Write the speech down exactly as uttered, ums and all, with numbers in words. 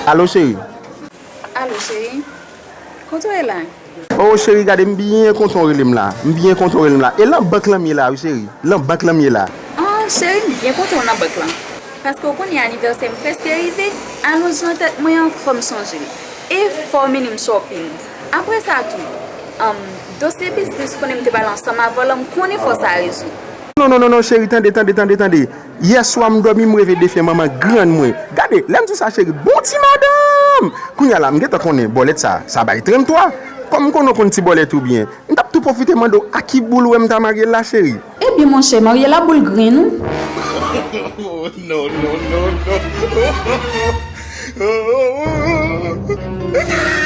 Alo, cheri. Alo, cheri. Kote w ye la? Oh, cheri, gade, m byen kontan w rele m la. M byen kontan w rele m la. E lan bank lan m ye la, wi, cheri. Lan bank lan m ye la. Ah, cheri, m byen kontan w nan bank lan. Paske w konnen anivèsè m prèske rive, alonj nan tèt mwen an, fò m chanje l. E fò w mennen m shopping. Apre sa tou, um, dosye biznis konnen m te pale ansanm avè w lan, m konnen fò sa rezoud. Non, non, non, non, cheri, tande, tande, tande, tande. Yè swa m dòmi, m reve defen manman grann mwen. Gade, lè m di w sa, cheri, bon ti madanm! Kounye a la, m gentan konnen bòlèt sa, sa bay trannntwa. Kòm m konnen w konn ti bòlèt ou byen, m t ap tou pwofite mande w a ki boul ou wè m ta marye l la, cheri. Ebyen, monchè, marye l a boul grenn ou. Oh, no, no, no, no.